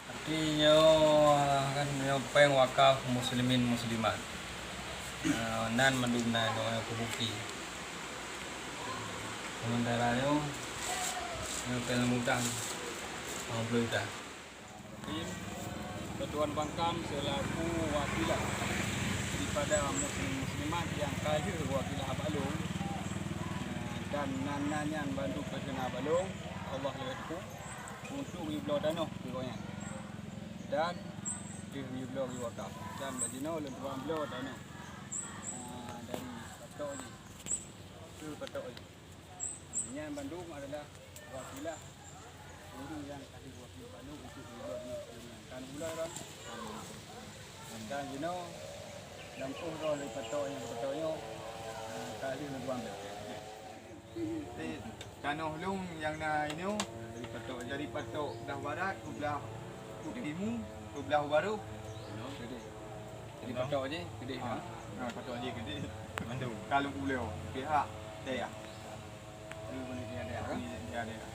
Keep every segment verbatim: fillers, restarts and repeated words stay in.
Arti nyoe kan nyoe péng wakaf muslimin muslimat. Ah, nan mandum na nyoe kubuki. Sementara nyoe, nyoe péng utang lima puluh juta. Ketua Bangkam selaku wakilah daripada muslim muslimat nyang ka lheueh wakilah Abah Long, dan nan-nan nyan bandum keuhina Abah Long, Allah leueh untuk geubloe tanoh keu gobnyan. Dan deuh geubloe geuwakaf. Dan bak jinoe lôn tuan bloe tanoh, ah, dari patok jih. Keu patok jih. Nyan bandum adalah wakilah ureueng nyang ka lheueh wakil Abah Long untuk geubloe tanoh keu gobnyan. Kan gula ron. Dan jinoe lampôh droe dari patok nyang patok nyoe, ah, ka lheueh lôn tuan bloe. Eh, tanoh lôn nyang na inoe dari patok, dari patok blah barat, u blah u timu, u blah u baroh. Keudeh. Jadi patok jih keudeh, ah, kan? Ah, patok jih keudeh. Mandum. Ka lôn bloe pihak dayah. Pihak dayah, kan? Pihak dayah.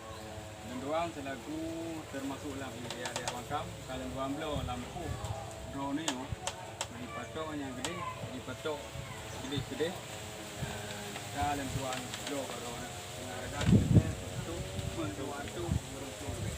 Lôn tuan selaku termasuk lam pihak dayah Bangkam, ka lôn tuan bloe lampôh droeneuh nyoe. Jadi patok nyang keudeh, jadi patok keudeh-keudeh. Ka lôn tuan bloe bak droeneuh. Dengan harga sekitar seratus, dua ratus, dua ratus lebih.